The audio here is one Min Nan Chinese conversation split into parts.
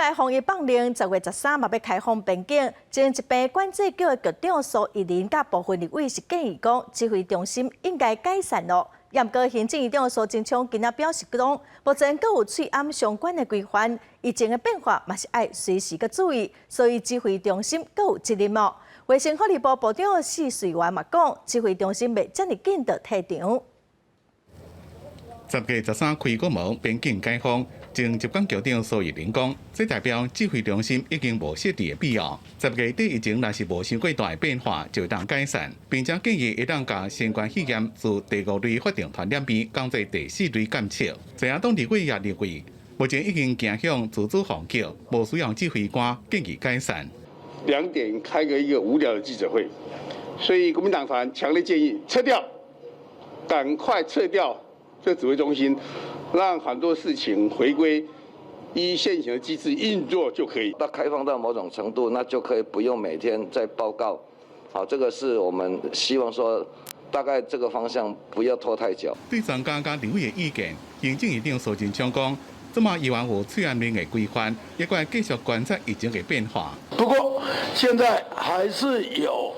擺防疫放令10月13嘛欲開放邊境，前一邊管制局的局長蘇奕麟佮部分立委是建議講，指揮中心應該解散囉。毋過行政院長蘇貞昌今仔表示講，目前閣有喙罨相關的規範，疫情的變化嘛是愛隨時閣注意，所以指揮中心閣有責任哦。衛生福利部部長薛瑞元嘛講，指揮中心袂遮爾緊就退場。10月13開國門邊境解封，前疾管局長蘇奕麟講，這代表指揮中心已經無設置的必要。10月底疫情若是無傷過大的變化，就會當解散，並且建議會當共新冠肺炎自第五類法定傳染病降做第四類監測。在野黨立委也認為，目前已經走向自主防疫，無需要指揮官建議解散。 2點開個一個無聊的記者會，所以國民黨團強烈建議撤掉，趕快撤掉這指揮中心，讓很多事情回歸依現行的機制運作就可以。那開放到某種程度，那就可以不用每天再報告。好，這個是我們希望說，大概這個方向不要拖太久。對專家佮立委的意見，行政院長蘇貞昌講，這馬依然有喙罨令的規範，也會繼續觀察疫情的變化。不過現在還是有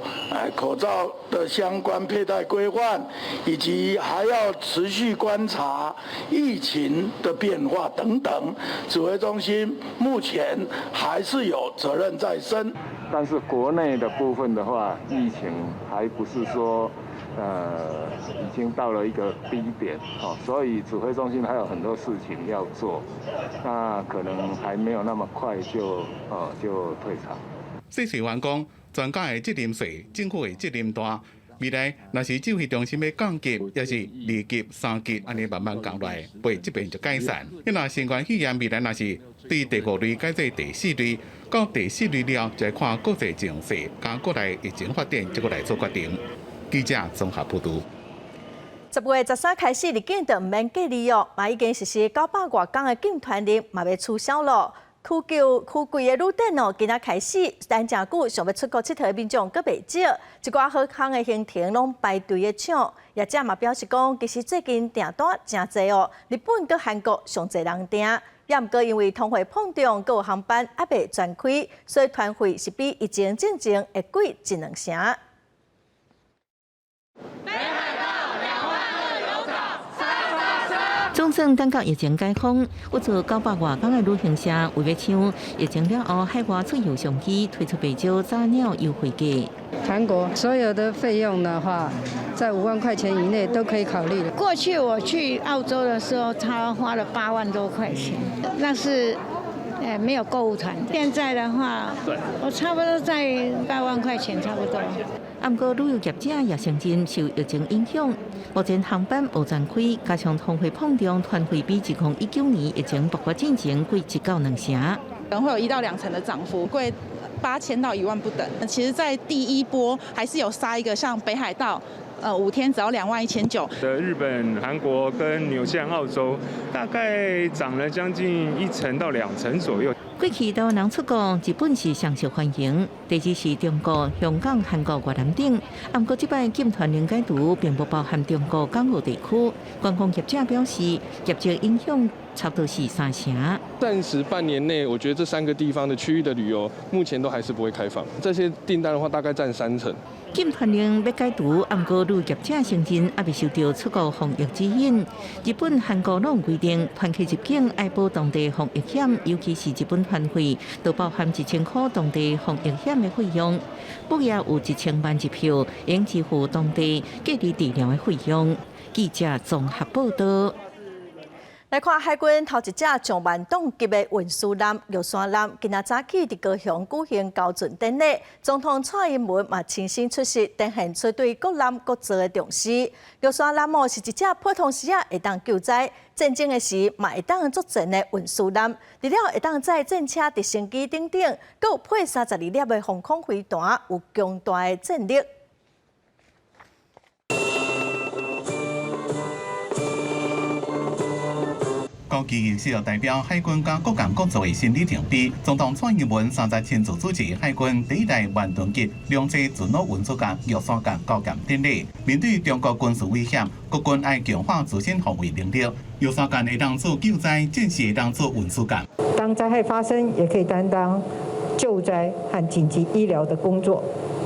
口罩的相關佩戴規範，以及還要持續觀察疫情的變化等等。指揮中心目前還是有責任在身。但是國內的部分的話，疫情還不是說，已經到了一個低點，哦，所以指揮中心還有很多事情要做，那可能還沒有那麼快就退場。薛瑞元講，專家的責任細，政府的責任大。未來若是指揮中心欲降級，抑是二級、三級，按呢慢慢降落來，袂這邊就解散。那新冠肺炎未來若是對第五類改做第四類，到第四類了，就看國際情勢，佮國內疫情發展，這個來做決定。記者綜合報導。10月13開始入境就毋免隔離哦，嘛已經實施900外工的禁團令，嘛欲取消囉。區舊區貴的旅店哦，今仔開始等誠久想欲出國𨑨迌的民眾閣袂少，一寡好康的行程攏排隊咧搶。業者嘛表示講，其實最近訂單誠濟哦，日本佮韓國上濟人訂，也毋過因為通貨膨脹，閣有航班猶未全開，所以團費是比疫情進前會貴一兩成。北海道2萬2有找，殺殺殺！總算等到疫情解封，有做900外工的旅行社為欲搶疫情了後海外出遊商機，推出袂少早鳥優惠價。韓國所有的費用的話，在5萬塊錢以內都可以考慮。過去我去澳洲的時候，他花了8萬多塊錢，那是沒有購物團。現在的話，我差不多在8萬塊錢差不多。毋過旅遊業者也承認受疫情影響，目前航班無全開，加上通貨膨脹，團費比2019年疫情爆發進前貴1到2成。可能會有1到2成的漲幅，貴8000到1萬不等。其實，在第一波還是有殺一個，像北海道，5天只要2萬1900。日本、韓國跟紐西蘭、澳洲，大概漲了將近1成到2成左右。過去台灣人出國，日本是上受歡迎，第二是中國、香港、韓國、越南等。毋過這擺禁團令解除，並無包含中國港澳地區。觀光業者表示，業績影響差不多是3成。暫時半年內，我覺得這三個地方的區域的旅遊，目前都還是不會開放。這些訂單的話，大概佔3成。禁團令欲解除，毋過旅遊業者承認猶未受著出國防疫指引。日本、韓國攏規定，團客入境愛保當地防疫險，尤其是日本團費都包含1000塊當地防疫險的費用。不也有1000萬入票，應支付當地隔離治療的費用。記者綜合報道。來看海軍頭一隻上萬噸級的運輸艦玉山艦，今仔早起佇高雄舉行交船典禮，總統蔡英文嘛親身出席，展現出對國艦國造的重視。玉山艦哦是一隻普通時仔會當救災，戰爭的時嘛會當作戰的運輸艦，除了會當載戰車、直升機等等，閣有配32粒的防空飛彈，有強大的戰力。國國旗儀式代表海軍佮各艦各族的新里程碑。總統蔡英文30親自主持海軍第一代萬噸級兩棲巡邏運輸艦玉山艦交艦典禮。面對中國軍事威脅，國軍愛強化自身防衛能力。玉山艦會當做救災，戰時會當做運輸艦。當災害發生，也可以擔當救災和緊急醫療的工作；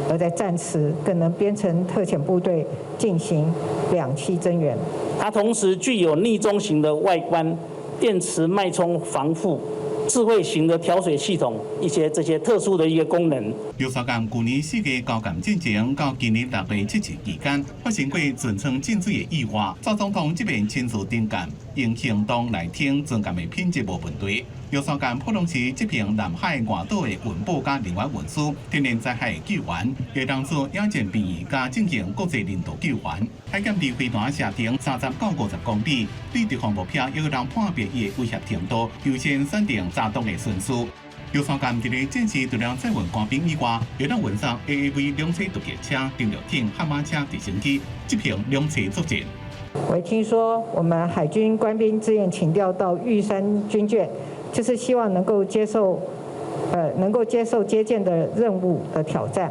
而在戰時，更能編成特遣部隊進行兩棲增援。它同時具有匿蹤型的外觀、電磁脈衝防護、智慧型的調水系統，一些這些特殊的一個功能。玉山艦舊年4月交艦進前到今年6月測試期間，發生過船艙進水的意外。蔡總統這邊親自登艦，用行動來挺船艦的品質無問題。玉山艦普通時執行南海外島的運補佮人員運輸、天然災害救援，會當做野戰病院佮進行國際人道救援。海劍離飛彈射程30到50公里，對敵方目標會當判別伊的威脅程度，優先選定炸彈的順序。玉山艦佇咧戰時除了載運官兵以外，會當運送 AAV 兩棲突擊車、登陸艇、悍馬車、直升機，執行兩棲作戰。我聽說我們海軍官兵自願請調到玉山軍艦，就是希望能夠接受，能夠接受接艦的任務的挑戰，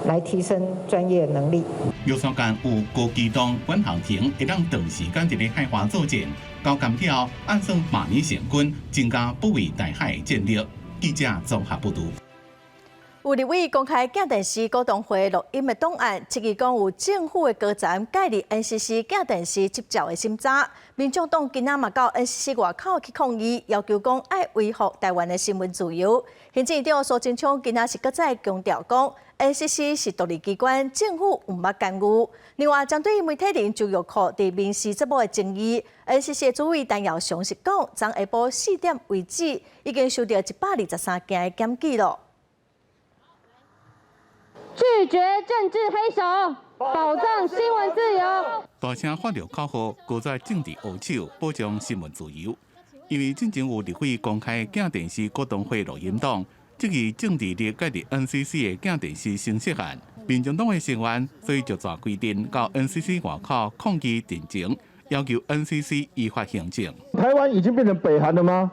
來提升專業能力。玉山艦有高機動遠航艇，會當長時間佇咧海岸作戰。交艦了後，按算馬年成軍，增加保衛台海的戰力。記者綜合報導。有立委公開鏡電視股東會錄音的檔案，質疑講有政府的高層介入 NCC 鏡電視執照的審查。民眾黨今仔嘛到 NCC 外口去抗議，要求講愛維護台灣的新聞自由。行政院長蘇貞昌今仔是閣再強調講，NCC 是獨立機關，政府毋捌干預。另外，針對媒體人周玉蔻佇民視節目的爭議，NCC 的主委陳耀祥是講，昨下晡4點為止，已經收到123件的檢舉囉。拒絕政治黑手，保障新聞自由。大聲發著口號，閣再政治烏手，保障新聞自由。因為進前有立委公開鏡電視股東會錄音檔，質疑政治力介入 NCC 的鏡電視新設案。民眾黨的成員所以就跩規陣到 NCC 外口抗議陳情，要求 NCC 依法行政。台灣已經變成北韓了嗎？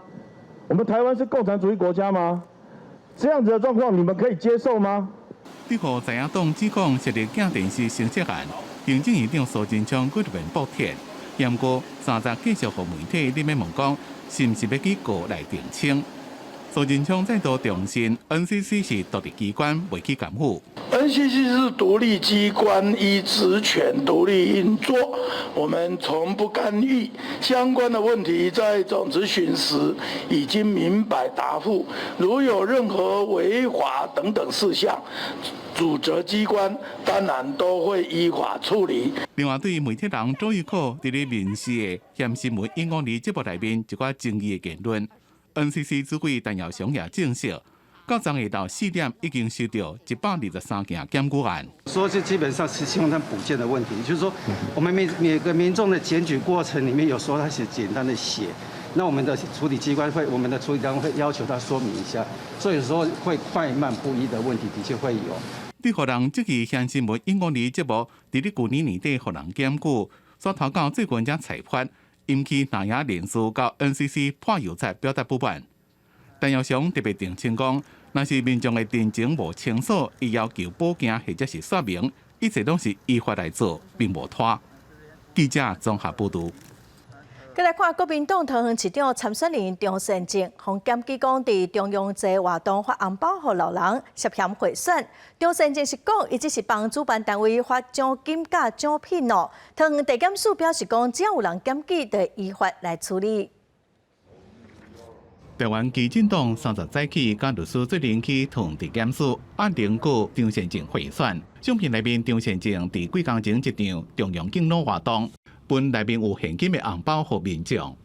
我們台灣是共產主義國家嗎？這樣子的狀況，你們可以接受嗎？對予在野黨指控設立鏡電視新設案，行政院長蘇貞昌閣入面駁斥，毋過30繼續予媒體咧欲問講，是毋是欲去告賴澄清？蘇貞昌再度重申，NCC 是獨立機關，袂去干預。 NCC 是獨立機關，依職權獨立運作，我們從不干預相關的問題。在總質詢時已經明白答覆，如有任何違法等等事項，主責機關當然都會依法處理。另外，對媒體人周玉蔻佇咧民視的鹹新聞影響力節目內面一寡爭議的言論，NCC 主委陳耀祥也證實，到昨下晝4點已經收到123件檢舉案。說這基本上是希望他補件的問題，就是說我們每每個民眾的檢舉過程裡面，有時候他是簡單的寫，那我們的處理機關會，我們的處理單位會要求他說明一下，所以有時候會快慢不一的問題，的確會有。對予人質疑鹹新聞影響力節目，佇咧舊年年底予人檢舉，煞拖到最近才裁判，引起藍營連續到 NCC 潑油漆表達不滿。陳耀祥特別澄清講，若是民眾的陳情無清楚，伊要求補件或者是說明，一切攏是依法來做，並無拖。記者綜合報導。閣來看國民黨桃園市長參選人張善政，予檢舉講佇中央節活動發紅包予老人，涉嫌賄選。張善政是講，伊只是幫主辦單位發獎金佮獎品哦。桃園地檢署表示講，只要有人檢舉，就會依法來處理。台灣基進黨30早起，佮律師做陣去桃園地檢署按鈴告張善政賄選。相片內面張善政佇幾工前一場重陽敬老活動，分內面有現金的紅包予民眾，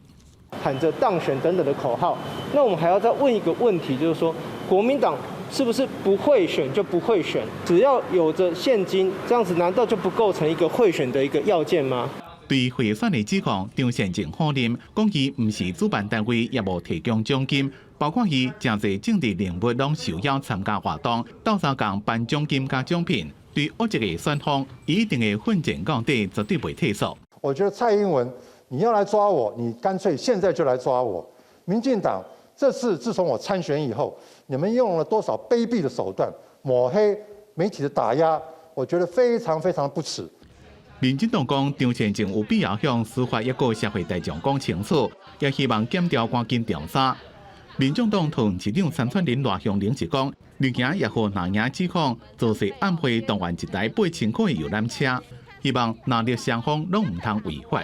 喊着當選等等的口號。那我們還要再問一個問題，就是說國民黨是不是不賄選就不會選？只要有着現金，這樣子難道就不構成一個賄選的一個要件嗎？對賄選的指控，張善政否認，講伊毋是主辦單位，也無提供獎金，包括伊誠濟政治人物攏受邀參加活動，鬥相共頒獎金佮獎品。對惡質的選風，伊一定會奮戰到底，絕對袂退縮。我覺得蔡英文你要來抓我，你乾脆現在就來抓我。民進黨這次自從我參選以後，你們用了多少卑鄙的手段，抹黑媒體的打壓，我覺得非常非常不恥。民進黨講張善政有必要向司法抑閣社會大眾講清楚，也希望檢調趕緊調查。民眾黨桃園市長參選人賴香伶就講，林行也予藍營指控，造勢暗會動員一台8000箍的遊覽車，希望藍綠雙方攏毋通違法。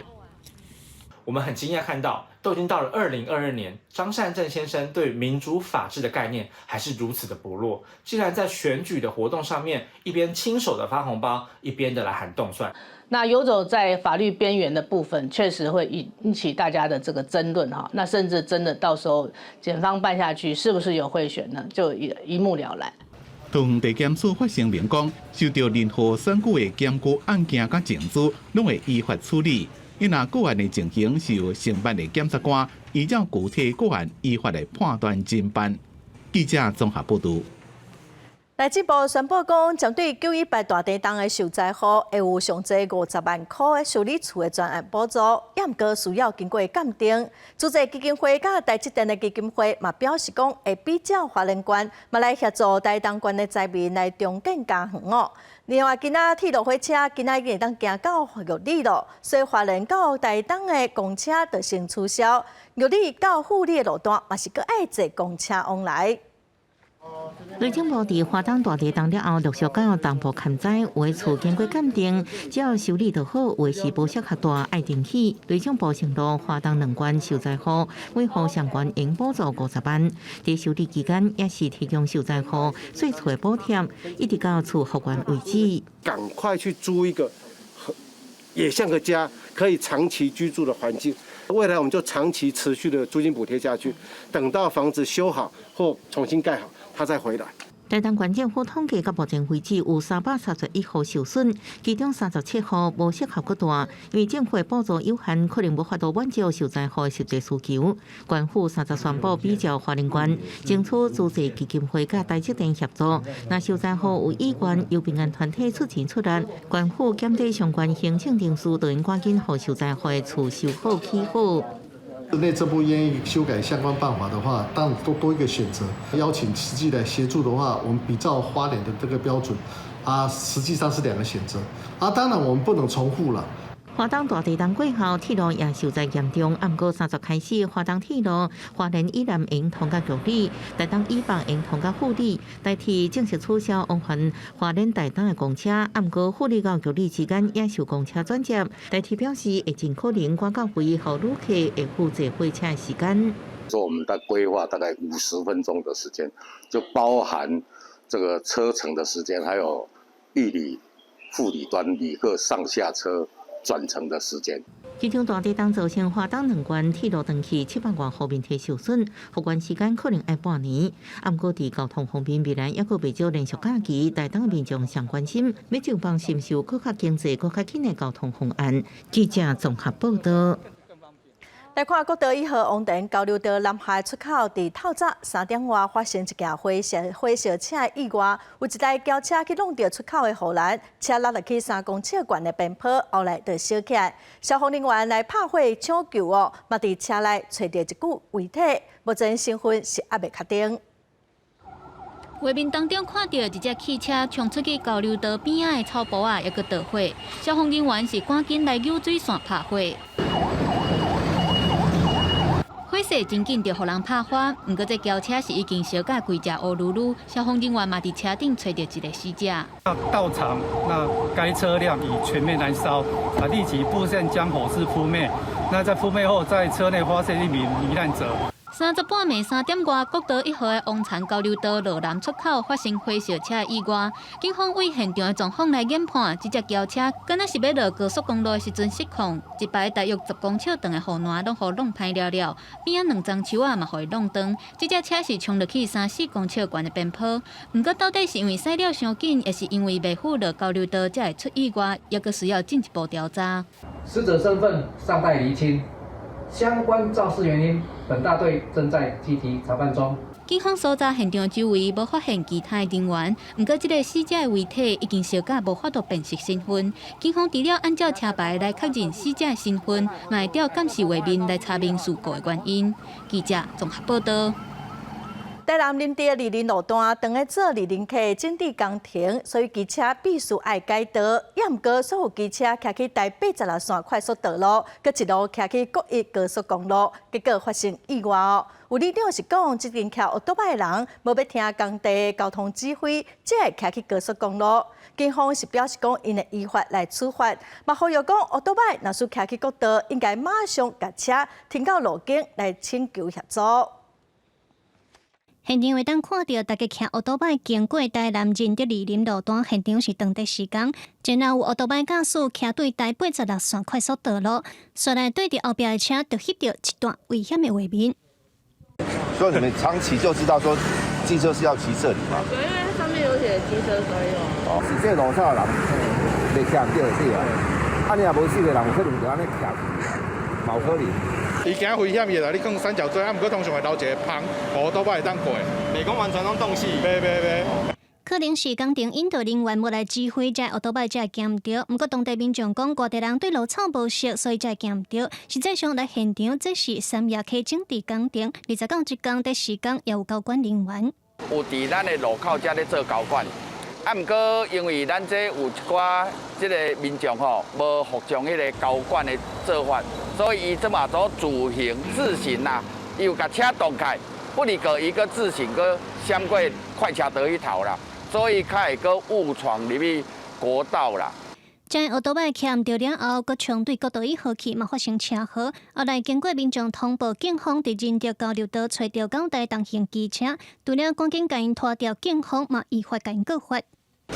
我們很驚訝看到，都已經到了2022年，張善政先生對民主法治的概念還是如此的薄弱，竟然在選舉的活動上面，一邊親手的發紅包，一邊的來喊凍蒜。那遊走在法律邊緣的部分，確實會引起大家的這個爭論哈。那甚至真的到時候檢方辦下去，是不是有賄選呢？就一目了然。桃園地檢署發聲明講，受到任何選舉的檢舉案件佮證據，攏會依法處理。因若個案的情形是由承辦的檢察官依照具體個案依法來判斷偵辦。記者綜合報導。內政部宣布講，針對918大地震的受災戶，會有上濟50萬箍的修理厝的專案補助，也毋過需要經過鑑定。慈濟基金會佮台積電的基金會嘛表示講，會比照花蓮縣，嘛來協助台東縣的災民來重建家園哦。另外，今仔鐵路火車今仔已經會當行到玉里囉，所以花蓮到台東的公車就先取消，玉里到富里的路段嘛是閣愛坐公車往來。內政部佇花東大地震了後，陸續到東部勘災，有的厝經過鑑定，只要修理就好；有的是無適合大，愛重起。內政部承諾花東兩縣受災戶，每戶上懸應補助50萬。佇修理期間，也是提供受災戶稅厝的補貼，一直到厝復原為止。趕快去租一個，也像個家，可以長期居住的環境。未來我們就長期持續的租金補貼下去，等到房子修好或重新蓋好，他再回來。台東縣政府統計到目前為止有331戶受損，其中37戶無適合閣大，因為政府的補助有限，可能無法度滿足受災戶的實際需求。縣府三十宣布比照花蓮縣，爭取慈濟基金會佮台積電協助，若受災戶有意願，由民間團體出錢出力，縣府檢討相關行政程序，就會趕緊予受災戶的厝修好起好。內政部願意修改相關辦法的話，當然多多一個選擇。邀請慈濟來協助的話，我們比照花蓮的這個標準，啊，實際上是兩個選擇。啊，當然我們不能重複了。花東大地震過後，鐵路也受災嚴重。毋過三十開始，花東鐵路花蓮以南會通到玉里，台東以北會通到富里，台鐵正式取消往返花蓮台東的公車。毋過富里到玉里之間也受公車轉接。台鐵表示會盡可能趕到位，予旅客會赴坐火車的時間。說我們的規劃大概50分鐘的時間，就包含這個車程的時間，還有玉里、富里端旅客上下車轉乘的時間。這場大地震造成花東兩縣鐵路斷去700外戶面積受損，復原時間可能愛半年。毋過佇交通方面，未來猶閣袂少連續假期，台東民眾上關心，欲就幫尋求閣較經濟、閣較緊的交通方案。記者綜合報道。來看國道1號王田交流道南下出口，佇透早3點外發生一件火燒車的意外，有一台轎車去挵著出口的護欄，車落落去3公尺懸的邊坡，後來就燒起來。消防人員來拍火搶救哦，嘛佇車內揣著一具遺體，目前身份是猶未確定。畫面當中看著一隻汽車衝出去交流道邊仔的草埔仔，猶閣著火。消防人員是趕緊來搝水線拍火。火勢真緊就予人拍翻，毋過這轎車是已經燒甲規隻烏嚕嚕，消防人員嘛佇車頂揣著一個死者。到場，那該車輛已全面燃燒，啊，立即布線將火勢撲滅。那在撲滅後，在車內發現一名罹難者。30半暝3點外，國道1號的王田交流道羅南出口發生火燒車意外，警方對現場的狀況來研判，這隻轎車敢若是欲落高速公路的時陣失控，一排大約10公尺長的護欄攏予弄歹了了，邊仔兩欉樹仔嘛予伊弄斷。這隻車是衝落去三四公尺懸的邊坡，毋過到底是因為駛了傷緊，抑是因為袂赴落交流道才會出意外，猶閣需要進一步調查。死者身份尚待釐清。相關肇事原因，本大隊正在積極查辦中。警方搜查現場周圍無發現其他人員，毋過這个死者的遺體已經燒甲無法度辨識身份。警方除了按照車牌來確認死者的身份，嘛會調監視畫面來查明事故的原因。記者綜合報道。台南仁德二林路段當咧做二林溪整治工程，所以機車必須愛改道。也毋過所有機車騎去台86線快速道路，閣一路騎去國一高速公路，結果發生意外哦。有里長是講，這陣騎歐多擺的人無欲聽工地交通指揮，才會騎去高速公路。警方是表示講，𪜶會依法來處罰。嘛呼籲講，歐多擺若是騎去國道，應該馬上共車停到路肩來請求協助。現場會當看著大家騎歐多擺經過台南仁德二林路段，現場是當地時間，然後有歐多擺駕駛騎對台86線快速道路，紲來對著後壁的車，就翕著一段危險的畫面。所以你們長期就知道說機車是要騎這裡嘛？對，因為上面有寫機車專用。哦，是這路口的人袂騎毋著對啊，啊你若無識的人，有可能就按呢騎去，嘛有可能。伊驚危險，伊會來你囥三角錐，啊，毋過通常會留一个縫，予倒擺會當過。袂講完全攏凍死。袂袂袂。可能是工程引導人員無來指揮，這歐多擺才會行毋著。毋過當地民眾講，外地人對路草無熟，所以才會行毋著。實際上來現場，這是三亞溪整治工程，29這工佇施工也有交管人員。有佇咱的路口遮咧做交管，啊，毋過因為咱這有一寡這个民眾吼，無服從彼个交管的做法，所以伊這嘛做自行自行啦，伊有共車擋開，不離個伊閣自行閣閃過快車道彼頭啦，所以較會閣誤闖入去國道啦。這歐多擺騎毋著了後，閣衝對國道1號去，嘛發生車禍。後來經過民眾通報，警方佇仁德交流道揣著九台重型機車，除了趕緊共𪜶拖掉，警方嘛依法共𪜶告發。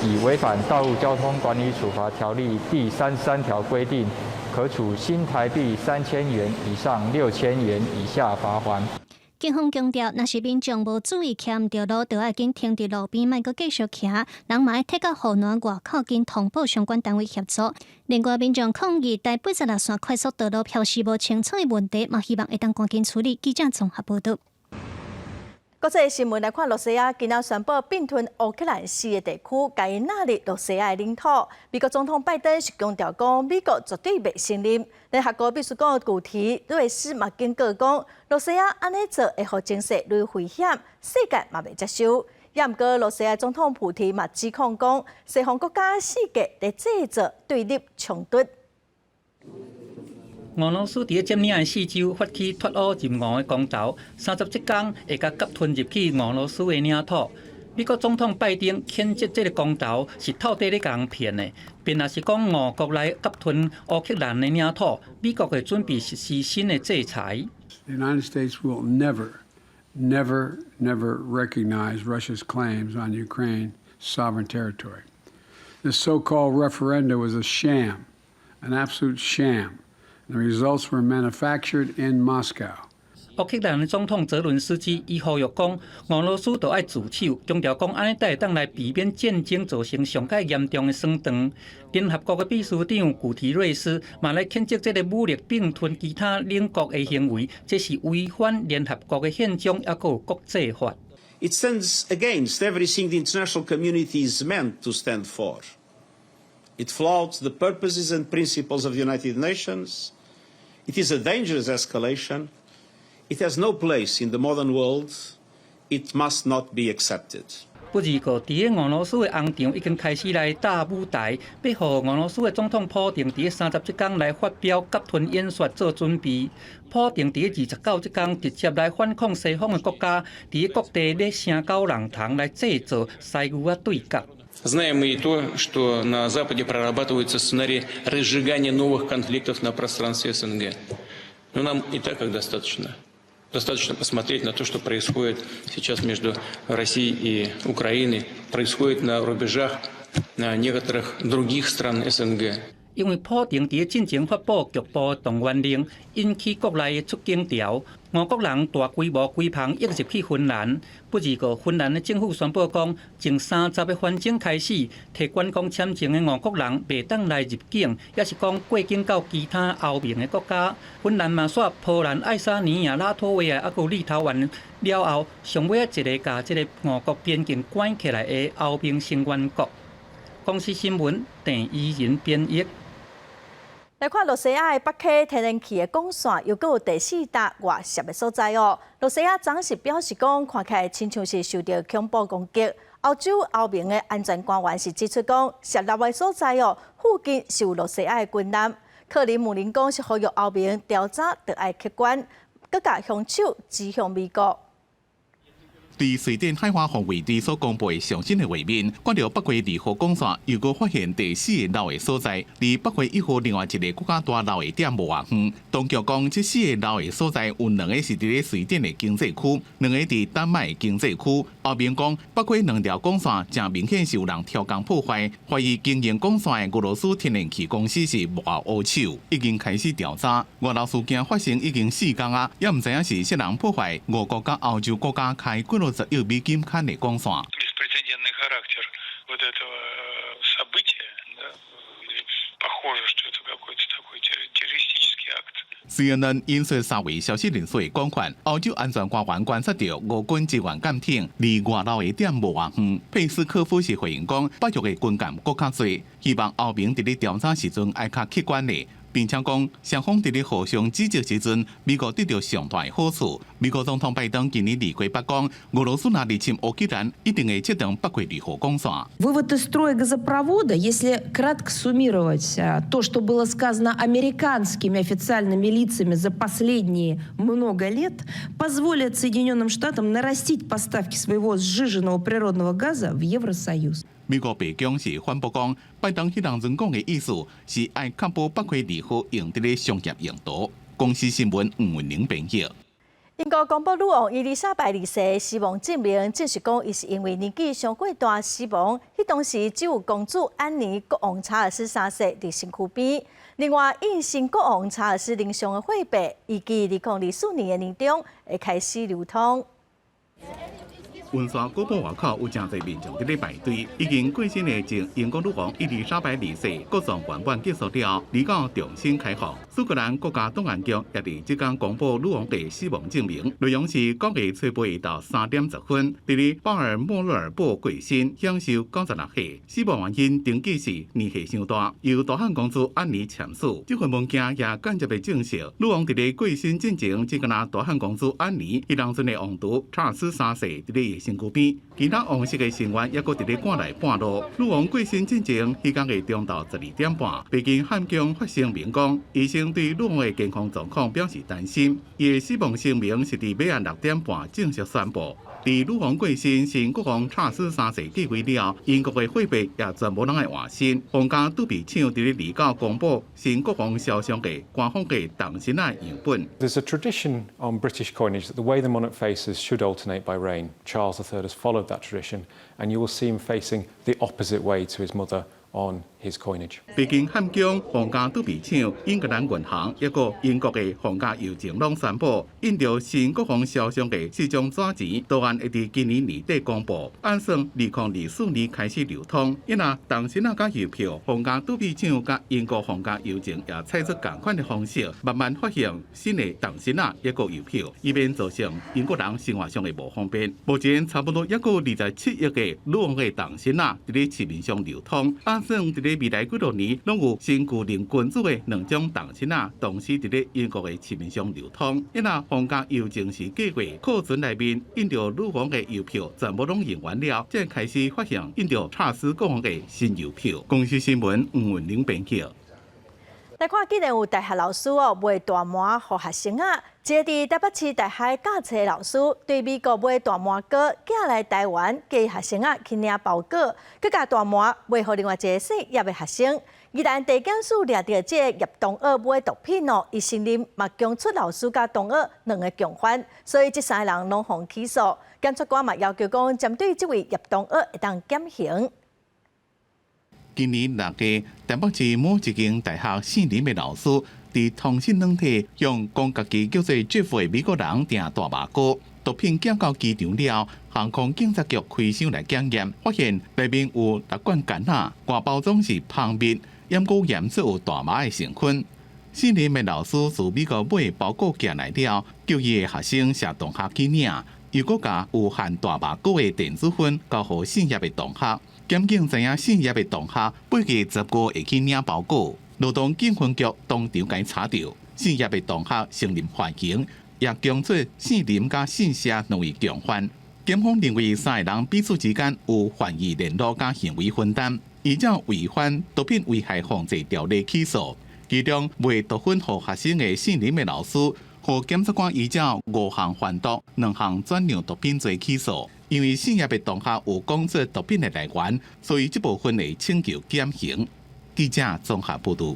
以違反《道路交通管理處罰條例》第33條規定，可處新台幣3000元以上6000元以下罰鍰。警方強調，若是民眾無注意騎毋著路，就愛緊停佇路邊，莫閣繼續騎。人嘛愛退到護欄外口，緊通報相關單位協助。另外，民眾抗議台86線快速道路標示無清楚的問題，嘛希望會當趕緊處理。記者綜合報導。國際新聞來看，羅西亞今仔宣布併吞烏克蘭四个地區，共𪜶納入羅西亞的領土。美國總統拜登是強調講，美國絕對袂承認。聯合國秘書長古提瑞斯嘛警告講，羅西亞按呢做會予情勢愈危險，世界嘛袂接受。也毋過，羅西亞總統普廷嘛指控講，西方國家四界佇製造對立衝突。俄羅斯佇咧佔領的四州發起脫烏入俄的公投，37工會共併吞入去俄羅斯的領土。美國總統拜登譴責這个公投是透底咧共人騙的，並若是講俄國來併吞烏克蘭的領土，美國會準備實施新的制裁。 The United States will never, never, never recognize Russia's claims on Ukraine sovereign territory. This so-called referendum was a sham, an absolute sham. The results were manufactured in Moscow. 烏克蘭的總統澤倫斯基伊呼籲講，俄羅斯著愛自首，強調講按呢才會當來避免戰爭造成上蓋嚴重的損斷。聯合國的秘書長古提瑞斯嘛來譴責這个武力併吞其他鄰國的行為，這是違反聯合國的憲章，抑閣有國際法。 It stands against everything the international community is meant to stand for. It flouts the purposes and principles of the United Nations. It is a dangerous escalation. It has no place in the modern world. It must not be accepted. 不二個，佇咧俄羅斯的紅場已經開始來搭舞台，欲予俄羅斯的總統普丁佇咧30這工來發表併吞演說做準備。普丁佇咧29這工直接來反控西方的國家，佇咧各地咧聲高人頭來製造西牛仔對決。 Знаем мы и то, что на Западе прорабатываются сценарии разжигания новых конфликтов на пространстве СНГ. Но нам и так их достаточно. Достаточно посмотреть на то, что происходит сейчас между Россией и Украиной, происходит на рубежах некоторых других стран СНГ. 因為普丁佇咧進前發布局部動員令，引起國內的出境潮。俄國人大規模規棚湧入去芬蘭。不過，芬蘭的政府宣布講，從30個番鐘開始，提觀光簽證的俄國人袂當來入境，抑是講過境到其他歐盟的國家。芬蘭嘛煞波蘭、愛沙尼亞、拉脫維亞，猶閣立陶宛了後，上尾仔一個共這個俄國邊境關起來的歐盟成員國。公視新聞鄭怡仁編譯。來看露西亞的北溪天然氣的管線，又閣有第四搭外泄的所在哦。露西亞當時表示講，看起來親像是受著恐怖攻擊。歐洲歐盟的安全官員是指出講，洩漏的所在哦，附近是有露西亞的軍艦。克里姆林宮是呼籲歐盟調查，著愛客觀，閣共兇手指向美國。佇瑞典海華防衛隊所公布的上新的畫面，看著北溪二號管線又閣發現第四个漏的所在，離北溪一號另外一个閣較大漏的點無偌遠。當局講，這四个漏的所在有兩个是佇咧瑞典的經濟區，兩个佇丹麥的經濟區。歐盟講，北溪兩條管線誠明顯是有人挑工破壞，懷疑經營管線的俄羅斯天然氣公司是幕後烏手，已經開始調查。外漏事件發生已經四工啊，猶毋知影是啥人破壞俄國佮歐洲國家開幾落十億美金牽的管線。 Беспрецедентный характер вот этого события, да, похоже, что это какой-то такой террористический акт. CNN 引述三位消息人士的講法，歐洲安全官員觀察著俄軍支援艦艇離外漏的點無偌遠。佩斯科夫是回應講，北約的軍艦閣較濟，希望歐盟佇咧調查時陣愛較客觀的。並且講，雙方佇咧互相指責時陣，美國得著上大的好處。美國總統拜登今年二月八講，俄羅斯若入侵烏克蘭，一定會切斷北溪二號管線。 Вывод из строя газопровода, если кратко суммировать то, что было сказано американскими официальными лицами за последние много лет, позволит Соединенным Штатам нарастить поставки своего сжиженного природного газа в Евросоюз. 美國白宮是反駁講，拜登彼當陣講的意思是愛確保北溪二號用佇咧商業用途。公視新聞吳文玲編譯。英國公布女王伊麗莎白二世死亡證明，證實講伊是因為年紀傷過大死亡。彼當時只有公主安妮、國王查爾斯三世佇身軀邊。另外，印新國王查爾斯靈像的貨幣，預計2024年的年中會開始流通。溫莎古堡外口有誠濟民眾佇咧排隊，已經過身的前英國女王伊麗莎白二世國葬圓滿結束了，二九重新開放。蘇格蘭國家檔案局也佇這工公布女王的死亡證明，內容是9月初八下晝3點10分，佇咧巴爾莫勒爾堡過身，享壽96歲。死亡原因登記是年歲傷大，由大漢公主安妮簽署。這份文件也間接的證實，女王佇咧過身進前，只干焦大漢公主安妮，彼當陣的王儲查爾斯三世佇咧身軀邊，其他王室的成員猶閣佇咧趕來半路。女王過身進前，彼工的中晝12點半，白金漢宮發聲明講，醫生對女王的健康狀況表示擔心。伊的死亡聲明是佇尾暗6點半正式宣布。佇女王過身，新國王查爾斯三世繼位了，英國的貨幣也全部攏愛換新。皇家鑄幣廠佇咧二九公布新國王肖像的官方的銅錢仔樣本。 There's a tradition on British coinage that the way the monarch faces should alternate by reign. Charles III has followed that tradition, and you will see him facing the opposite way to his mother on his coinage. 白金漢宮、皇家鑄幣廠、英格蘭銀行，抑閣英國的皇家郵政攏宣布，印著新國王肖像的四張紙錢圖案會佇今年年底公布，按算2024年開始流通。因若銅錢仔佮郵票，皇家鑄幣廠佮英國皇家郵政也採取仝款的方式，慢慢發行新的銅錢仔抑閣郵票，以免造成英國人生活上的無方便。目前差不多抑閣27億个女王的銅錢仔佇咧市面上流通，按算佇咧未來幾落年，攏有新舊任君主的兩種銅錢仔同時佇咧英國的市面上流通。因若皇家郵政是計劃庫存內面印著女王的郵票全部攏用完了，才開始發行印著查爾斯國王的新郵票。公視新聞吳文玲編輯。來看，竟然有大學老師哦賣大麻予學生仔，一個佇台北市大學教冊老師對美國買大麻膏寄來台灣，給學生仔去領包裹，閣共大麻賣予另外一个姓葉的學生。宜蘭地檢署掠著這个葉東岳買毒品哦，伊承認嘛供出老師佮同學兩个共犯，所以這三个人攏予起訴。檢察官嘛要求講，針對這位葉東岳會當減刑。今年6月，台北市某一間大學姓林的老師，佇通訊軟體用講家己叫做 Jeff 的美國人訂大麻膏，毒品寄到機場了，航空警察局開箱來檢驗，發現內面有六罐柑仔，外包裝是蜂蜜，猶閣驗出有大麻的成分。姓林的老師自美國買包裹寄來了，叫伊的學生謝同學去領，又閣共有含大麻膏的電子薰交予姓葉的同學。檢警知影姓葉的同學8月15會去領包裹，勞動警分局當場共查著，姓葉的同學承認犯行，也供出姓林佮姓謝兩位共犯。檢方認為三個人彼此之間有犯意聯絡佮行為分擔，依照違反毒品危害防制條例起訴。其中賣毒粉予學生的姓林的老師，予檢察官依照五項販毒、兩項轉讓毒品罪起訴。因為姓葉的同學有講出毒品的來源，所以這部分會請求減刑。記者綜合報導。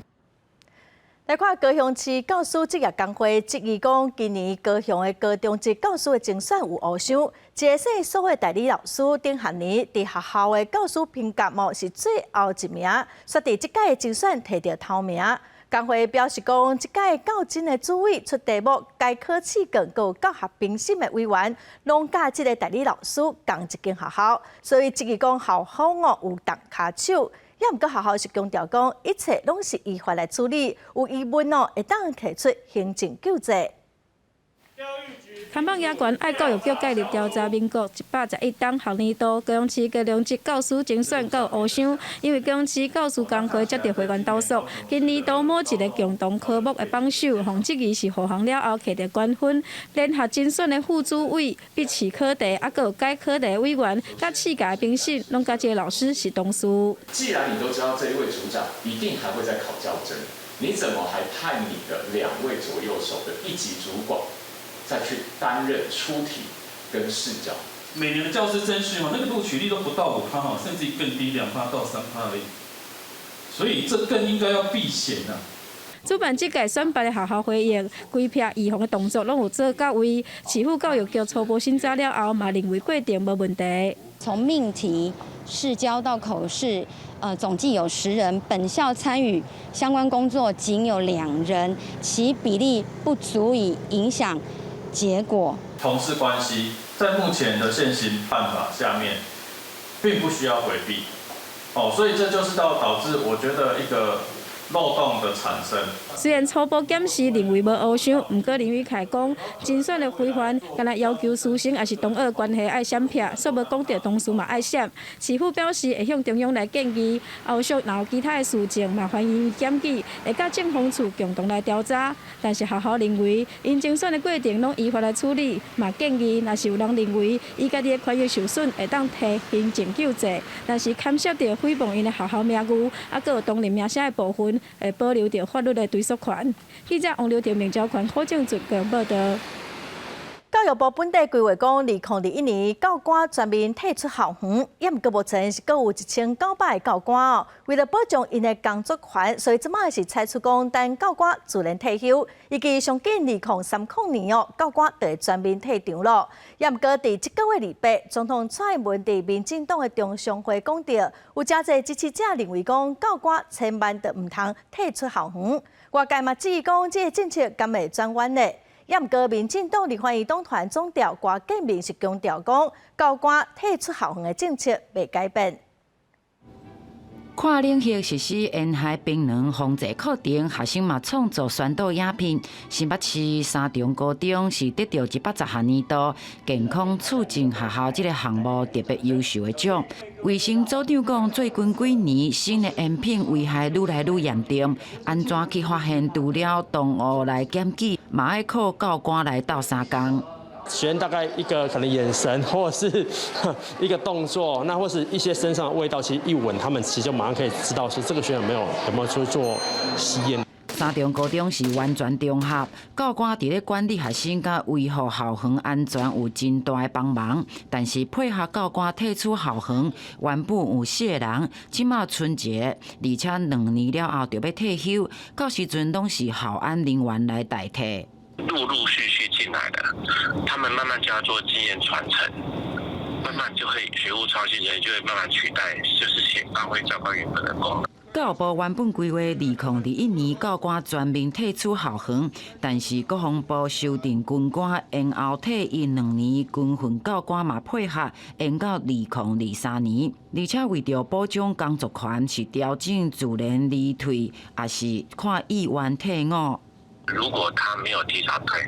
來看高雄市教師職業工會質疑講，今年高雄的高中職教師的甄選有烏箱，一個姓蘇的代理老師頂學年佇學校的教師評鑑哦是最後一名，煞佇這屆的甄選提著頭名。工會表示講，這屆教甄的主委出題目、改考試卷、閣有教學評審的委員，攏佮這个代理老師仝一間學校，所以質疑講校方哦有動跤手。猶毋過學校是強調講，一切攏是依法來處理，有疑問哦，會當提出行政救濟。看板額懸愛教育局介入調查，民國111學年度高雄市高中職教師甄選閣有烏箱，因為高雄市教師工會接著會員投訴，今年度某一个共同科目的榜首，予質疑是護航了後摕著懸分，聯合甄選的副主委、筆試考題，啊，閣有改考題委員，佮試教評審，攏佮這个老師是同事。既然你都知道這一位組長一定還會再考教甄，你怎麼還派你的兩位左右手的一級主管？再去擔任出題跟試教。每年的教師甄試哦，那個錄取率都不到5%哦，甚至更低，2%到3%而已。所以這更應該要避嫌啊。主辦這屆選拔的學校回應，規撇預防的動作攏有做到位。市府教育局初步審查了後，嘛認為過程無問題。從命題、試教到口試，總計有10人，本校參與相關工作僅有兩人，其比例不足以影響結果。同事關係在目前的現行辦法下面，並不需要迴避，哦，所以這就是導致我覺得一個漏洞的產生。雖然初步檢視認為無烏箱，毋過林宇凱講，甄選的規範，敢若要求師生抑是同學關係愛閃撇，煞無講著同事嘛愛閃。市府表示會向中央來建議，後續若有其他的事情，嘛歡迎檢舉，會佮政風處共同來調查。但是學校認為，𪜶甄選的過程攏依法來處理，嘛建議若是有人認為伊家己的權益受損，會當提行政救濟。但是牽涉著誹謗𪜶的學校名譽，啊，閣有當人名聲的部分，會保留著法律的追訴權。記者王劉婷、明昭權、柯正俊報導。教育部本底規劃講，2021年教官全面退出校園，猶毋過目前是閣有1900个教官哦。為了保障𪜶的工作權，所以這擺是採取講等教官自然退休，預計上緊2030年哦，教官就會全面退場咯。猶毋過佇這个月28，總統蔡英文佇民進黨的中常會講著，有誠濟支持者認為講教官千萬著毋通退出校園。外界嘛質疑講，這个政策敢會轉彎呢？猶毋過，民進黨立法院黨團總召郭建明是強調講，教官退出校園的政策袂改變。看冷氣實施沿海檳榔防治課程，學生嘛創作宣導影片。新北市三重高中是得著110學年度健康促進學校這个項目特別優秀的獎。衛生組長講，最近幾年新的煙品危害愈來愈嚴重，按怎去發現？除了同學來檢舉，嘛愛靠教官來鬥相共。學員大概一個可能眼神，或者是一個動作，那或是一些身上的味道，其實一聞，他們其實就馬上可以知道說這個學員有沒有出去做吸菸。三重高中是完全中合，教官佇咧管理學生佮維護校園安全有真大的幫忙，但是配合教官退出校園，原本有四个人，這馬賰一个，而且2年了後就欲退休，到時陣攏是校安人員來代替。陸陸續續進來的，他們慢慢就要做經驗傳承，慢慢就會學務創新人員就會慢慢取代，就是先發揮教官原本的功能。教育部原本規劃2021年教官全面退出校園，但是國防部修訂軍官延後退役2年，軍訓教官嘛配合延到2023年，而且為著保障工作權，是調整自然離退，抑是看意願退伍。如果他沒有提早退，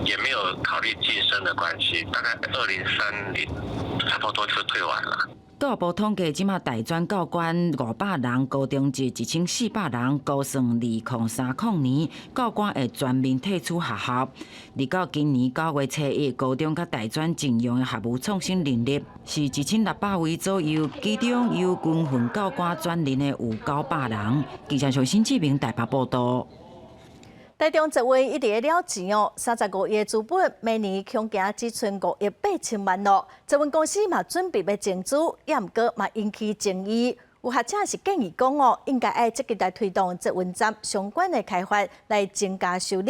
也沒有考慮晉升的關係，大概2030差不多就退完了。教育部統計，這馬大專教官500人，高中職1400人，估算2030年教官會全面退出學校。而到今年9月初1，高中佮大專徵用的學務創新能力是1600位左右，其中由軍訓教官轉任的有900人。記者從新志明台北報道。台中捷運一直咧了錢哦，35億的資本，每年恐驚只賰5億8千萬咯。捷運公司嘛準備欲增資，也毋過嘛引起爭議。有學者是建議講哦，應該愛積極來推動捷運站相關的開發，來增加收入。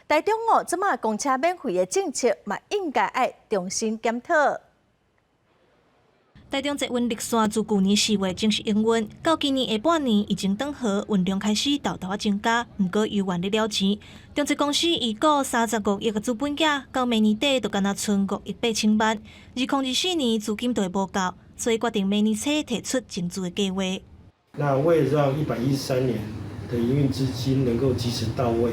台中哦，這馬公車免費的政策嘛，應該愛重新檢討。台中捷運綠線自舊年4月正式營運，到今年下半年疫情轉好，運量開始沓沓仔增加。毋過猶原咧了錢。中捷公司預估35億的資本額，到明年底就干焦賰5億8千萬。2024年資金就會無夠，所以決定明年初提出增資的計劃。那為了讓113年的營運資金能夠及時到位，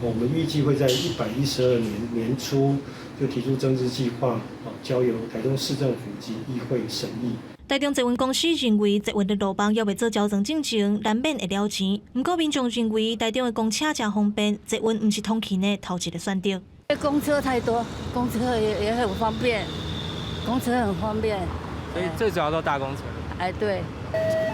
我們預計會在112年年初就提出增資計劃，交由台中市政府及議會審議。台中捷運公司認為，捷運的路網猶未做調整進前，難免會了錢。毋過民眾認為，台中的公車誠方便，捷運毋是通勤的頭一个選擇。公車太多，公車也很方便，公車很方便。所以最主要都搭公車。哎，對。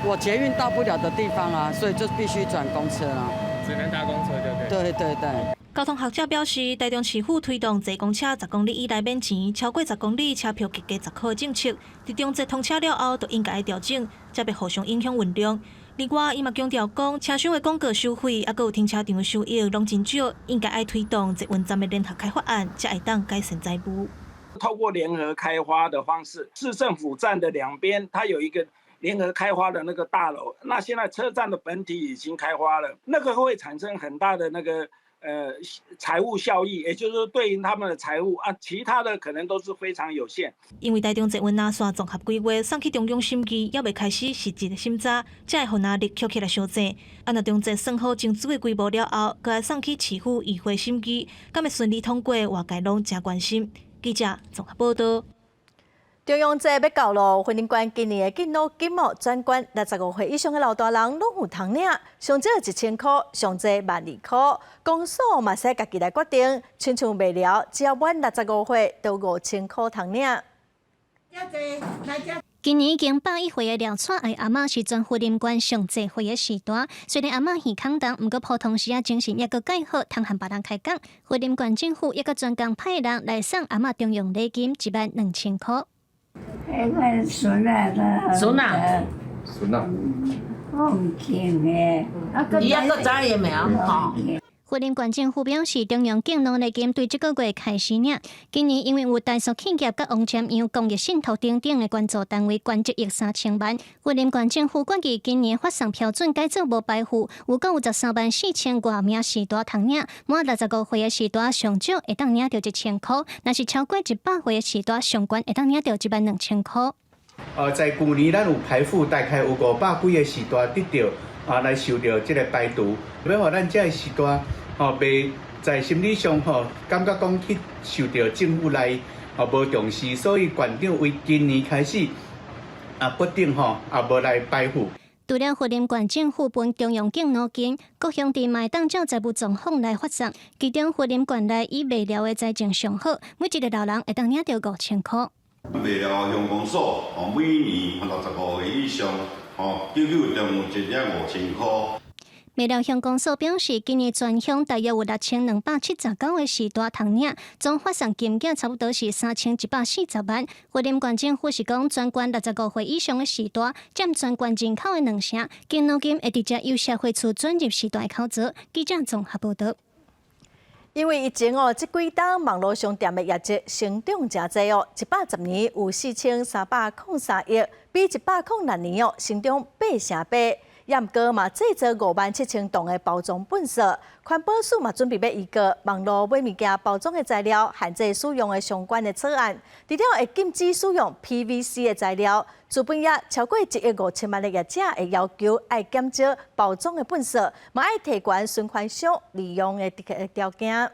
我捷運到不了的地方啊，所以就必須轉公車啦。只能搭公車就對。對對對。交通學者表示，台中市府推動坐公車10公里以內免錢，超過十公里車票特加10塊政策，佇中捷通車了後，就應該調整，才袂互相影響運量。另外，伊嘛強調講，車廂的廣告收費，抑閣有停車場的收益攏真少，應該愛推動捷運站的聯合開發案，才會當改善財務。透過聯合開發的方式，市政府站的兩邊，它有一個聯合開發的那個大樓。那現在車站的本體已經開發了，那個會產生很大的那個財務效益，也就是說對應他們的財務啊，其他的可能都是非常有限。因為台中捷運藍線綜合規劃送去中央審議，猶未開始實質的審查，才會予壓力抾起來相爭。啊，若中捷算好增資的規模了後，閣愛送去市府議會審議，敢會順利通過？外界攏誠關心。記者綜合報道。重陽節欲到囉，雲林縣今年的敬老金哦，全縣65歲以上的老大人攏有通領，上少1000箍，上濟12,000箍。公所嘛使家己來決定，親像麥寮，只要滿65歲，就5000箍通領。今年已經101歲的廖蔡愛阿嬤是全雲林縣上濟歲的序大。雖然阿嬤耳空重，毋過普通時仔精神猶閣蓋好，通和別人開講。雲林縣政府猶閣專工派人來送阿嬤重陽禮金12,000箍。彼個孫仔，孫仔，孫仔，放輕的，伊猶閣知伊名吼。雲林縣政府表示，中央敬老禮金對這個月開始領。今年因為有台塑企業佮王占陽公益信託等等的捐助單位捐1億3千萬，雲林縣政府決議今年發送標準改做無排付，有夠有13萬4千外名序大通領，滿65歲的序大上少會當領著1000箍，若是超過100歲的序大上懸會當領著12,000箍。在舊年咱有排付大概有500幾个序大得著啊，來受著這个排除，欲予咱這个序大吼，袂在心理上吼感覺講去受著政府來吼無重視，所以縣長為今年開始啊決定吼啊無來排付。除了雲林縣政府分中央敬老金，各鄉鎮嘛會當照財務狀況來發送。其中雲林縣內以麥寮的財政上好，每一个老人會當領著5000箍。麥寮鄉公所哦，每年65歲以上哦，九九中有一領5000箍。麥寮鄉公所表示，今年全鄉大約有6279個序大通領，總發送金額差不多是3140萬。雲林縣政府是講，全縣65歲以上的序大佔全縣人口的2成，敬老金會直接由社會處轉入序大的口座。記者綜合報道。因為疫情哦，這幾冬網路商店的業績成長誠濟哦，110年有4303億，比106年哦成長8成八。也毋過嘛製造57,000棟的包裝糞埽。環保署嘛準備欲依據網路買物件包裝的材料限制使用的相關的草案，除了會禁止使用 PVC 的材料，資本業超過1億5千萬的業者會要求愛減少包裝的糞埽，嘛愛提懸循環箱利用的條件。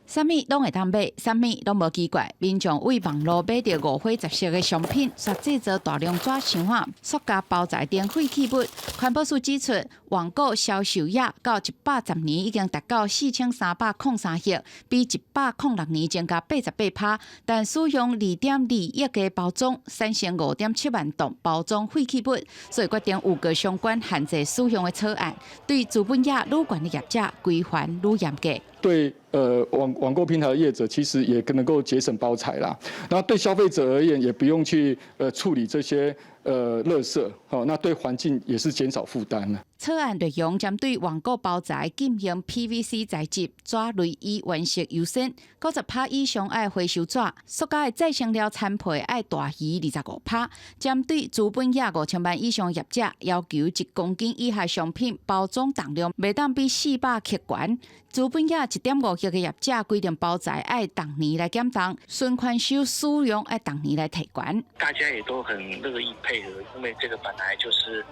啥物攏會當買，啥物攏無奇怪。民眾為網路買著五花十色的商品，煞製造大量紙箱仔、塑膠包材等廢棄物。環保署指出，網購銷售額到110年已經達到4303億，比106年增加88%。但使用2.2億個包裝，產生5.7萬噸包裝廢棄物，所以決定有個相關限制使用的草案，對資本業愈懸的業者規範愈嚴格。對，網購平台的業者其實也能夠節省包材啦。那對消費者而言，也不用去處理這些垃圾，好，那對環境也是減少負擔啦。草案內容針對網購包材禁用 PVC 材質，紙類以原色優先，90%以上愛回收紙，塑膠的再生料產配愛大於25%。針對資本額5000萬以上業者，要求1公斤以下商品包裝重量袂當比400克懸。資本額1.5億的業者規定包材愛逐年來減重，循環箱使用愛逐年來提懸。大家也都很樂意配合，因為這個本來就是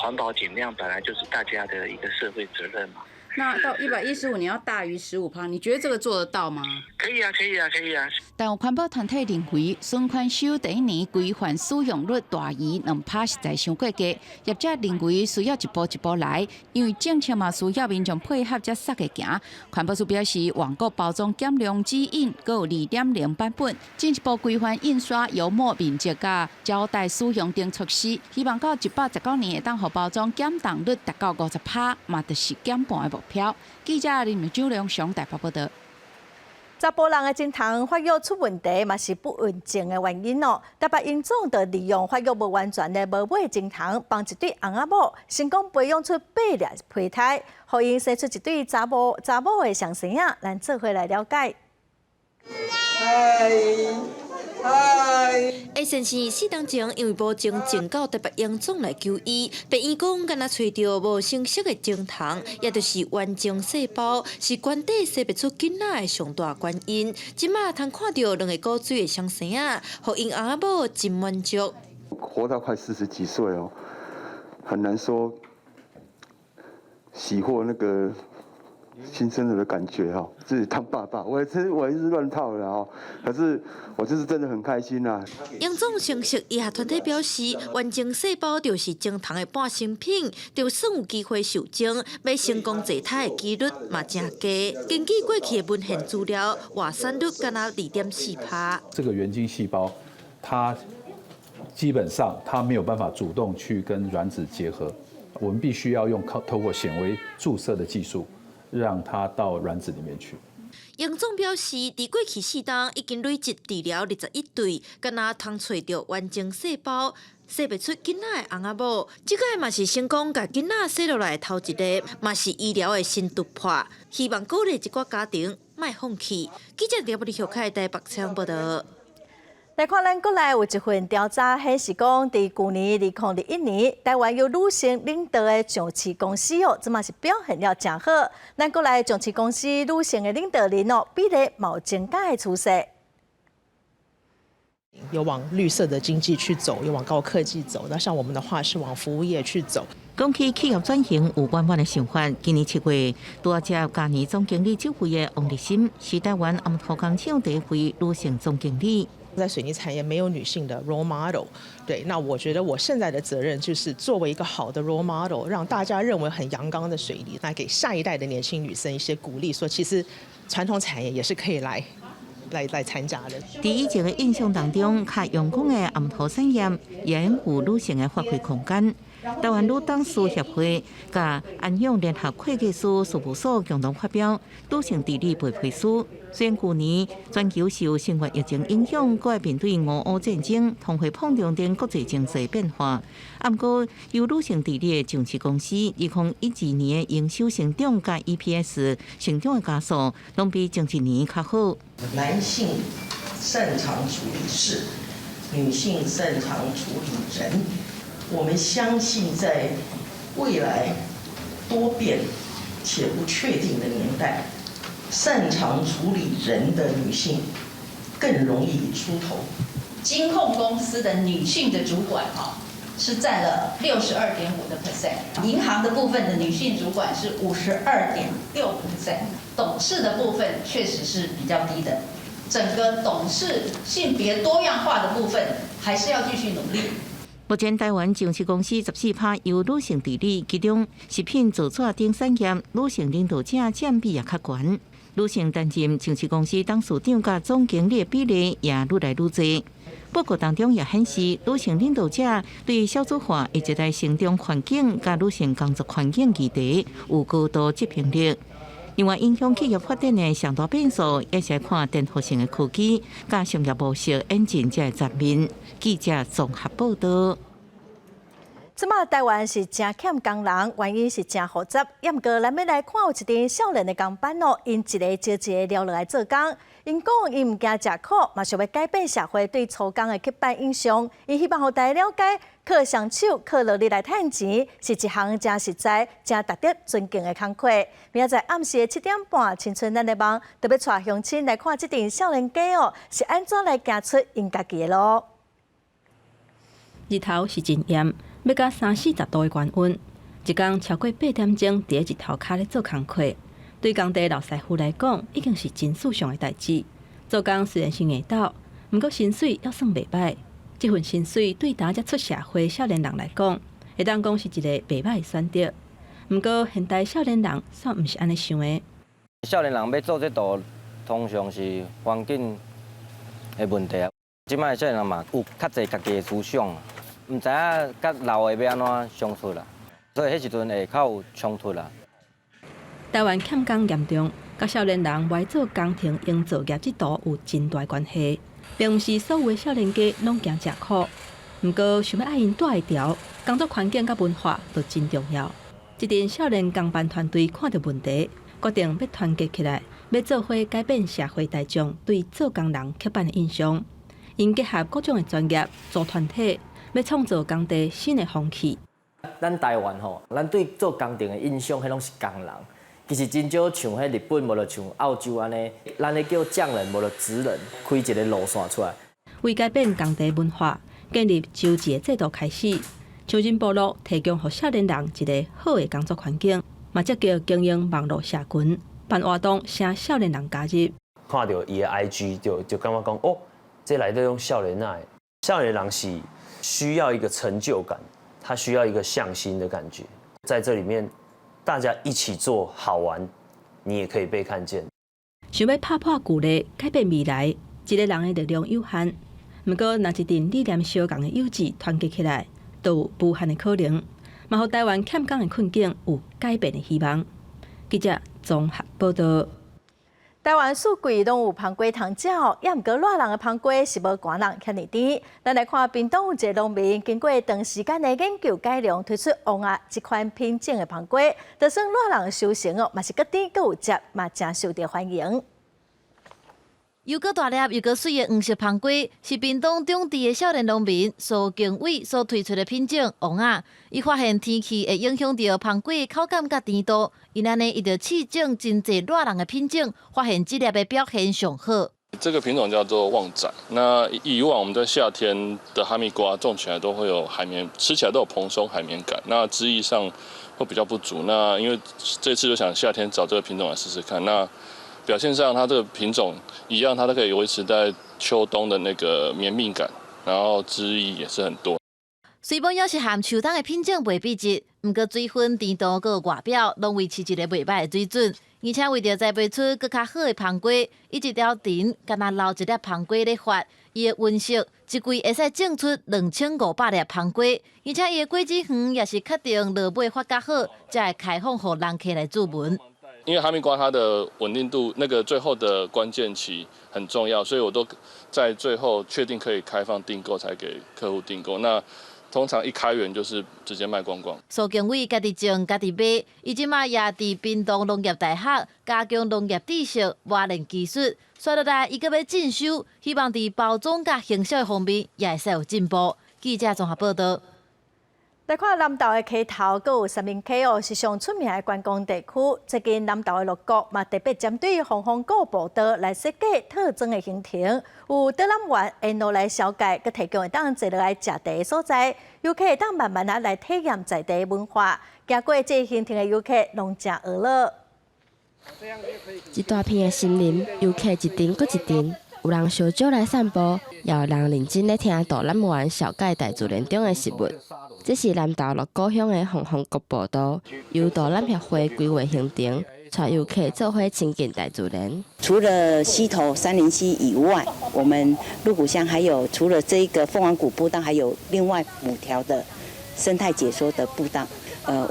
環保減量，本來就是大家的一個社會責任嘛。那到115年要大於15%，你覺得這個做得到嗎？可以啊，可以啊，可以啊。但有環保團體認為，循環箱第一年規範使用率大於2%實在傷過低。業者認為需要一步一步來，因為政策嘛需要民眾配合才煞會行。環保署表示，網購包裝減量指引閣有2.0版本，進一步規範印刷、油墨面積佮膠帶使用等措施，希望到119年會當予包裝減重率達到50%，嘛就是減半的目標。記者林九良上台北報道。查埔人的精蟲發育出問題，嘛是不孕症的原因哦。台北榮總就利用發育無完全的無尾精蟲，幫一對翁仔某成功培養出八粒胚胎，予𪜶生出一對查某查某的雙生仔。咱做伙來了解。嗨嗨！欸，先生4冬前因為無精症到台北榮總來求醫，病院講敢若揣著無成熟的精蟲，也就是原精細胞，是關底生袂出囡仔的上大原因。這馬通看著兩个古錐的雙生仔，予𪜶翁仔某真滿足。活到快40幾歲哦，很難說喜獲那個新生兒的感覺哈，自己當爸爸，我也是亂套的哦，可是我就是真的很開心啦。榮總生殖醫學團體表示，原精細胞就是精蟲的半成品，就算有機會受精，欲成功坐胎的幾率嘛誠低。根據過去的文獻資料，活產率敢若2.4%。這個原精細胞，它基本上它沒有辦法主動去跟卵子結合，我們必須要用靠透過顯微注射的技術，讓它到卵子裡面去。榮總表示，佇過去4冬已經累積治療21對，敢若通揣著原精細胞，生袂出囡仔的翁仔某，這擺嘛是成功共囡仔生落來的頭一个，嘛是醫療的新突破。希望鼓勵一寡家庭莫放棄。記者廖柏立凱台北採訪報道。來看咱國內有一份調查顯示，講佇舊年2021年，台灣由女性領導的上市公司哦，這馬是表現了誠好。咱國內上市公司女性的領導人哦，比例嘛有增加的趨勢。有往綠色的經濟去走，有往高科技走。那像我們的話，是往服務業去走。講起企業轉型有滿滿的想法。今年7月，拄仔接嘉年總經理職位的王立新，是台灣頷塗工廠第一位女性總經理。在水泥產業沒有女性的 role model，對，那我覺得我現在的責任就是作為一個好的 role model，讓大家認為很陽剛的水泥，來給下一代的年輕女生一些鼓勵，說其實傳統產業也是可以來參加的。佇以前的印象當中，較陽剛的頷塗產業也有女性的發揮空間。台灣女董事協會佮安永聯合會計師事務所共同發表女性治理白皮書。雖然舊年全球受新冠疫情影響，閣愛面對俄烏戰爭、通貨膨脹等國際經濟變化，毋過由女性治理的上市公司，2012年的營收成長佮 EPS 成長的加速，攏比前一年較好。男性擅長處理事，女性擅長處理人。我們相信在未來多變且不確定的年代，擅長處理人的女性更容易出頭。金控公司的女性的主管哈，是佔了62.5的 percent，銀行的部分的女性主管是52.6 percent，董事的部分確實是比較低的。整個董事性別多樣化的部分，還是要繼續努力。目前台灣上市公司14趴由女性治理，其中食品造紙等產業女性領導者佔比也較懸。女性擔任上市公司董事長佮總經理的比例也愈來愈多。報告當中也顯示，女性領導者對少子化以及在成長環境佮女性工作環境議題有高度執行力。另外，影響企業發展的上大變數，也是看顛覆性的科技佮商業模式演進這个層面。記者綜合報道。這馬台灣是誠欠工人，原因是誠複雜。也毋過，咱欲來看有一陣少年的工班哦，𪜶一个接一個撩落來做工。𪜶講，𪜶毋驚食苦，嘛想欲改變社會對粗工的刻板印象。𪜶希望予大家了解，靠雙手、靠努力來趁錢，是一項誠實在、誠值得尊敬的工課。明仔載暗時的7點半，青春咱的夢，就欲帶鄉親來看這陣少年家哦，是按怎來行出𪜶家己的路。日頭是真炎，欲到三四十度的高溫，一工超過8點鐘，佇咧日頭跤咧做工課，對工地老師傅來講，已經是真穡相的代誌。做工雖然是硬鬥，毋過薪水猶算袂䆀。這份薪水對今才出社會少年人來講，會當講是一個袂䆀的選擇。毋過現代少年人煞毋是按呢想的。少年人欲做這道，通常是環境的問題啊。這擺少年人嘛有較濟家己的思想。毋知影佮老的欲按怎相處啦，所以彼時陣會較有衝突啦。台灣欠工嚴重，佮少年人無愛做工程營造業這途有真大關係，並毋是所有的少年家攏驚食苦。毋過想欲愛𪜶帶會牢，工作環境佮文化都真重要。這陣少年工班團隊看著問題，決定欲團結起來，欲做伙改變社會大眾對做工人刻板的印象。𪜶結合各種的專業組團體，欲創造工地新的風氣。咱台灣吼，咱對做工程的印象，彼攏是工人。其實真少像彼日本，無就像澳洲按呢，咱彼叫匠人，無就職人，開一个路線出來。為改變工地文化，建立周一的制度開始，松仁部落提供予少年人一个好的工作環境，嘛積極經營網路社群，辦活動，請少年人加入。看著伊的 IG 就感覺講，哦，這內底攏少年仔，少年人是需要一個成就感，他需要一個向心的感覺，在這裡面大家一起做好玩，你也可以被看見。想欲拍破舊例，改變未來，一个人的力量有限。毋過，若一陣理念相仝的幼稚團結起來，就有無限的可能，嘛予台灣欠工的困境有改變的希望。記者綜合報道。台灣四季攏有芳瓜通食哦，也毋過熱人的芳瓜是無寒人遐爾甜。咱來看屏東有一个農民經過長時間的研究改良，推出王仔這款品種的芳瓜，就算熱人收成哦，嘛是閣甜閣有汁，嘛誠受著歡迎。又閣大粒又閣媠的黃色芳瓜，是屏東長治的少年農民蘇敬偉所推出的品種王仔。伊發現天氣會影響著芳瓜的口感佮甜度，𪜶按呢伊就試種真濟熱人的品種，發現這粒的表現上好。這個品種叫做旺仔。那以往我們在夏天的哈密瓜種起來都會有海綿，吃起來都有蓬鬆海綿感，那汁液上會比較不足。那因為這次就想夏天找這個品種來試試看。那表現上，它這個品種一樣，它都可以維持在秋冬的那個綿密感，然後汁液也是很多。雖罔猶是和秋冬的品種袂比質，毋過水分、甜度閣外表攏維持一个袂䆀的水準，而且為著栽培出閣較好的芳瓜，伊一條田干焦留一粒芳瓜咧發，伊的溫室一季會使種出2500粒芳瓜，而且伊的果子園也是確定落尾發較好，才會開放予人客來注文。因為哈密瓜它的穩定度，那個最後的關鍵期很重要，所以我都在最後確定可以開放訂購才給客戶訂購。那通常一開園就是直接賣光光。蘇敬偉家己種、家己賣，伊這馬也佇屏東農業大學加強農業知識、磨練技術。紲落來，伊閣欲進修，希望佇包裝佮行銷方面也會使有進步。記者綜合報道。來看南投的溪頭，閣有三民溪哦，是上出名的觀光地區。最近南投的鹿谷嘛，特別針對鳳凰谷步道來設計套裝的行程，有導覽員沿路來紹介，閣提供會當坐落來食茶的所在，遊客會當慢慢仔來體驗在地文化。行過這个行程的遊客攏誠呵咾。一大片的森林，遊客一陣閣一陣，有人相招來散步，也有人認真咧聽導覽員紹介大自然中的植物。這是南投鹿谷鄉的鳳凰谷步道，由導覽協會規劃行程，帶遊客做伙親近大自然。除了溪頭杉林溪以外，我們鹿谷鄉還有除了這個鳳凰谷步道，還有另外5條的生態解說的步道。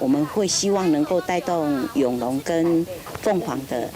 我們會希望能夠帶動永隆跟鳳凰的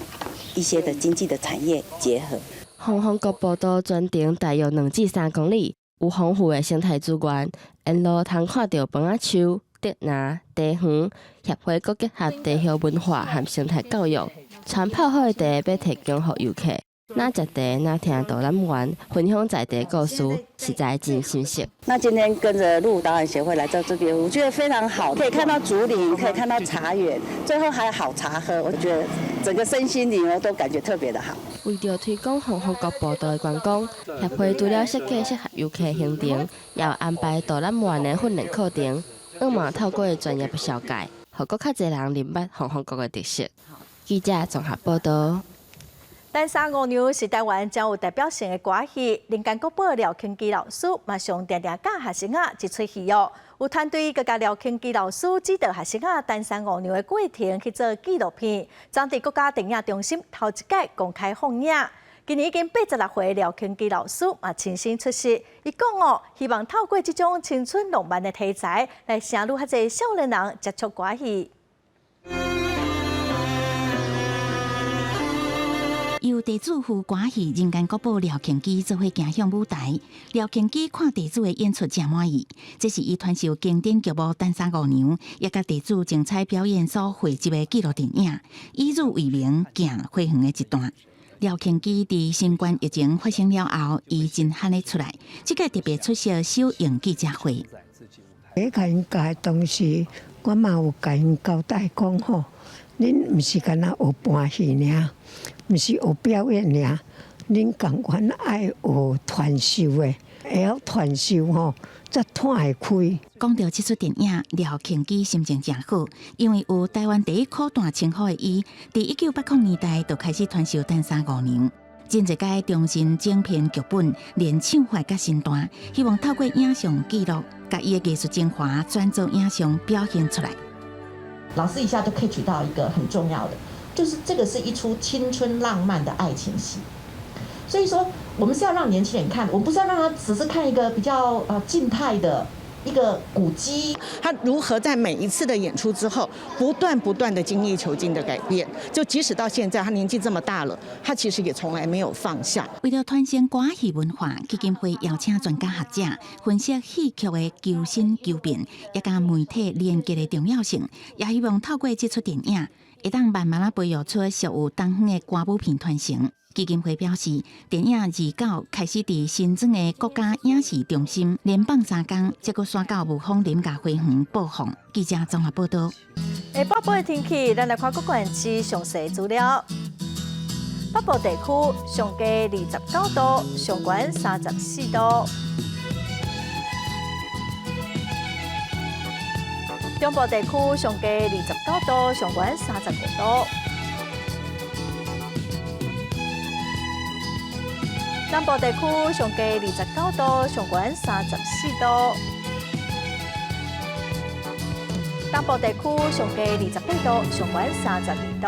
一些的經濟的產業結合。鳳凰谷步道全長大約2至3公里，有豐富的生態資源，沿路通看著楓仔樹、竹林、茶園，協會閣結合地方文化和生態教育，傳泡好的茶欲提供予遊客。若食茶，若聽導覽員分享在地故事，實在真新鮮。那今天跟着鹿谷導覽協會來到這邊，我覺得非常好，可以看到竹林，可以看到茶園，最後還有好茶喝，我覺得整個身心靈都感覺特別的好。為著推廣鳳凰谷步道的觀光，協會除了設計適合遊客行程，也有安排導覽員的訓練課程，向望透過專業的紹介，予閣較濟人認捌鳳凰谷的特色。記者綜合報道。陳三五娘是台灣誠有代表性的歌戲，人間國寶廖慶基老師嘛常定定教學生仔這齣戲哦。有團隊閣共廖慶基老師指導學生仔陳三五娘的過程去做紀錄片，將佇國家電影中心頭一擺公開放映。今年已經86歲廖慶基老師嘛親身出席，伊講哦，希望透過這種青春浪漫的題材，來吸引較濟少年人接觸歌戲。由地主副歌戲人間國寶廖慶基做伙行向舞台，廖慶基看地主的演出誠滿意，這是伊傳授經典劇目《陳三五娘》，也佮地主精彩表演所匯集的紀錄電影，以汝為名行花園的一段。廖慶基佇新冠疫情發生了後，伊真罕咧出來，這擺特別出席首映記者會。喺共𪜶教的同時，我嘛有共𪜶交代講吼，恁毋是干焦學搬戲爾，毋是學表演爾，恁仝款愛學傳授的，會曉傳授吼，才湠會開。講著這齣電影，廖慶基心情誠好，因為有台灣第一苦旦稱號的伊，佇1980年代就開始傳授陳三五娘，真濟擺重新整編劇本，連唱法佮身段，希望透過影像記錄，共伊的藝術精華轉做影像表現出來。老師一下就 catch 到一個很重要的，就是這個是一齣青春浪漫的愛情戲，所以說我們是要讓年輕人看，我們不是要讓他只是看一個比較靜態的一個古蹟。他如何在每一次的演出之後，不斷不斷的精益求精的改變，就即使到現在他年紀這麼大了，他其實也從來沒有放下。為了傳承歌戲文化，基金會邀請專家學者分析戲曲的求新求變，也佮媒體連結的重要性，也希望透過這齣電影，會當慢慢仔培育出屬於東方的歌舞片傳承。基金會表示，電影29開始佇新莊的國家影視中心連放3工，這閣徙到霧峰林家花園播放。記者綜合報道。下晡的天氣，咱來看各縣市詳細資料。北部地區上低29度，上懸34度。中部地區上低29度，上懸35度。南部地區上低29度，上懸34度。東部地區上低28度，上懸32度。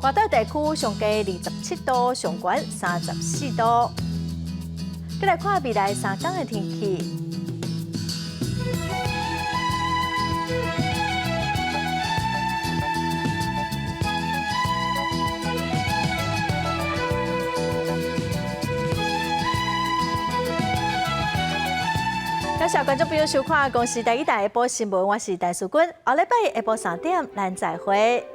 外島地區上低27度，上懸34度。再來看未來3天的天氣。感謝觀眾朋友收看《公視第一台下晡新聞》，我是陳淑君。後禮拜下晡3點，咱再會。